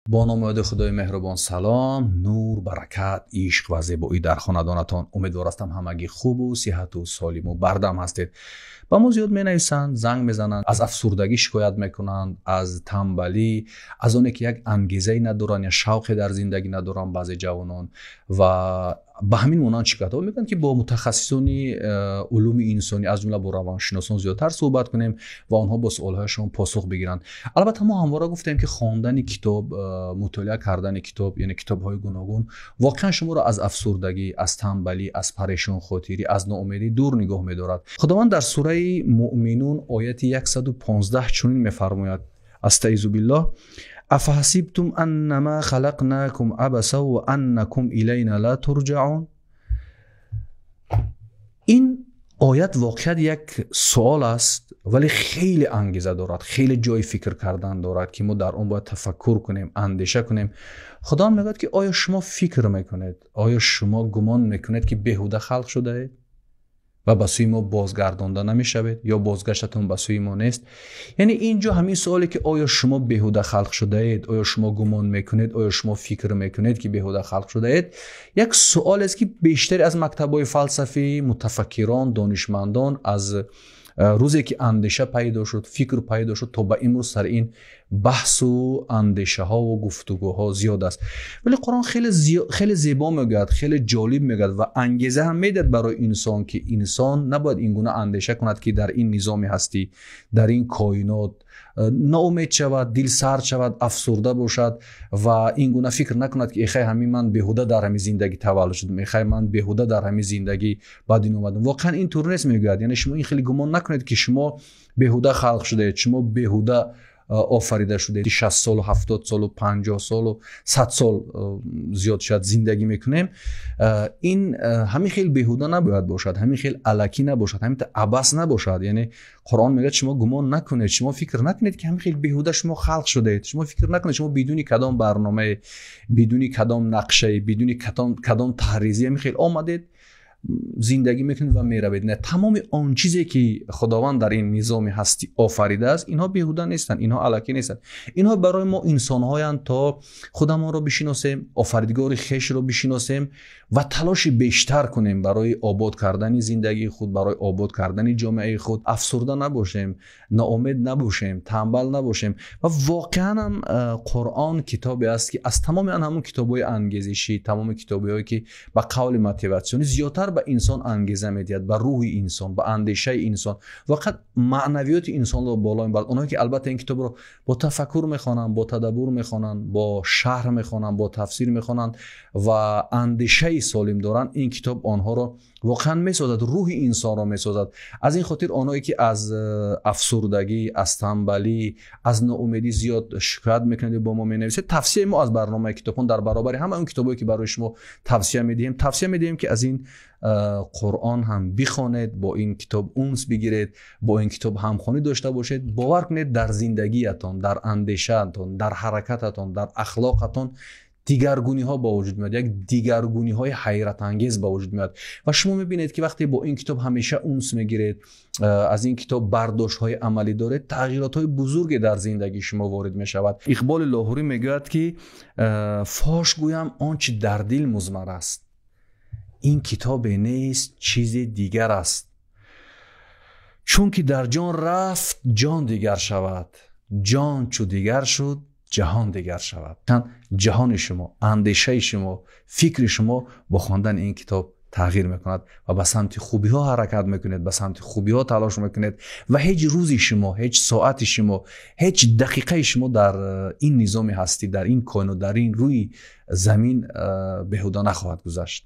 Бо номи ёди Худои меҳрубон салом, нур, баракат, ишқ ва зебоӣ дар хонадонатон. Умедвор ҳастам, ҳамагӣ хубу сиҳату солиму бардам ҳастед. Ба мо зиёд менависанд, занг мезананд, аз афсурдагӣ шикоят мекунанд, аз тамбалӣ, аз оне ки як ангезае надоранд, я шавқе дар зиндагӣ надоранд баъзе ҷавонон ва ба ҳамин монанд шикоятҳо мекунанд, ки бо мутахассисони улуми инсонӣ, аз ҷумла бо равоншиносон зиёдтар суҳбат кунем ва онҳо бо суолҳояшон посух бигиранд. Албатта, мо ҳамвора гуфтем, ки хондани китоб, мутолиа кардани китоб, яъне китобҳои гуногун, воқеан шуморо аз афсурдагӣ, аз тамбалӣ, аз парешонхотирӣ, аз ноумедӣ дур нигоҳ медорад. Худованд дар сураи Муъминун, ояти 115 чунин мефармояд: астаизу биллоҳ: афаҳасибтум аннама халақнакум абаса ва аннакум илайна ла турҷаун. Ин оят воқеат як суол аст, вале хеле ангеза дорад, хеле ҷои фикр кардан дорад, ки мо дар он бояд тафаккур кунем, андеша кунем. Худованд мегӯяд, ки оё шумо фикр мекунед, оё шумо гумон мекунед, ки беҳуда халқ шудаед ва ба сӯи мо бозгардонда намешавед ё бозгаштатон ба сӯи мо нест? Яъне ин ҷо ҳамин суоле, ки оё шумо беҳуда халқ шудаед, оё шумо гумон мекунед, оё шумо фикр мекунед, ки беҳуда халқ шудаед, як суолест, ки бештаре аз мактабҳои фалсафӣ, мутафаккирон, донишмандон аз рӯзе ки андеша пайдо шуд, фикр пайдо шуд, то ба имрӯз сари ин баҳсу андешаҳову гуфтугӯҳо зиёд аст. Вале Қуръон хеле зебо мегӯяд, хеле ҷолиб мегӯяд ва ангеза ҳам медиҳад барои инсон, ки инсон набояд ин гуна андеша кунад, ки дар ин низоми ҳастӣ, дар ин коинот ноумед шавад, дилсард шавад, афсурда бошад ва ин гуна фикр накунад, ки эхай, ҳамин ман беҳуда дар ҳамин зиндагӣ таваллуд шудам, эхай, ман беҳуда дар ҳамин зиндагӣ ба дунё омадам. Воқеан ин тур нест, мегӯяд. Яъне шумо ин хеле гумон накунед, ки шумо беҳуда халқ шудаед, шумо беҳуда офарида шудаед. 60 солу, 70 солу, 50 солу, 100 сол зиёд шояд зиндагӣ мекунем. Ин ҳамин хел беҳуда набояд бошад, ҳамин хел алакӣ набошад, ҳамин абас набошад. Яъне Қуръон мегӯяд: шумо гумон накунед, шумо фикр накунед, ки ҳамин хел беҳуда шумо халқ шудаед. Шумо фикр накунед, шумо бидуни кадом барномае, бидуни кадом нақшае, бидуни кадом таҳризӣ ҳамин хел омадед, зиндагӣ мекунед ва меравед. Не, тамоми он чизе ки Худованд дар ин низоми ҳастӣ офаридааст, инҳо беҳуда нестанд, инҳо алакӣ нестанд. Инҳо барои мо инсонҳоянд, то худамонро бишиносем, офаридгори хешро бишиносем ва талоши бештар кунем барои обод кардани зиндагии худ, барои обод кардани ҷомеаи худ. Афсурда набошем, ноумед набошем, тамбал набошем. Ва воқеанам Қуръон китобе аст, ки аз тамоми ан ҳамун китобҳои ангезишӣ, тамоми китобҳое ки ба қавли мотиватсионӣ, зиёдтар ба инсон ангеза медиҳад, ба рӯҳи инсон, ба андешаи инсон, воқеан маънавиёти инсонро боло мебарад. Онҳое ки албатта ин китобро бо тафаккур мехонанд, бо тадаббур мехонанд, бо шарҳ мехонанд, бо тафсир мехонанд ва андешаи солим доранд, ин китоб онҳоро воқеан месозад, рӯҳи инсонро месозад. Аз ин хотир онҳое ки аз афсурдагӣ, аз тамбалӣ, аз ноумедӣ зиёд шикоят мекунед, бо мо менависед, тавсияи мо аз барномаи Китобхон, дар баробари ҳама он китобое ки барои шумо тавсия медиҳем, тавсия медиҳем, ки аз ин Қуръон ҳам бихонед, бо ин китоб унс бигиред, бо ин китоб ҳамхонӣ дошта бошед. Бовар кунед, дар зиндагиятон, дар андешаатон, дар ҳаракататон, дар ахлоқатон дигаргуниҳо ба вуҷуд меояд, як дигаргуниҳои ҳайратангез ба вуҷуд меояд. Ва шумо мебинед, ки вақте бо ин китоб ҳамеша унс мегиред, аз ин китоб бардоштҳои амалӣ доред, тағйиротҳои бузурге дар зиндагии шумо ворид мешавад. Иқболи Лоҳурӣ мегӯяд, ки фош гӯям он чи дар дил музмар аст, ин китобе нест, чизи дигар аст, чунки дар ҷон рафт, ҷон дигар шавад, ҷон чу дигар шуд, ҷаҳон дигар шавад. Ҷаҳони шумо, андешаи шумо, фикри шумо бо хондани ин китоб тағйир мекунад ва ба самти хубиҳо ҳаракат мекунед, ба самти хубиҳо талош мекунед ва ҳеҷ рӯзи шумо, ҳеҷ соати шумо, ҳеҷ дақиқаи шумо дар ин низоми ҳастӣ, дар ин коинот, дар ин рӯи замин беҳуда нахоҳад гузашт.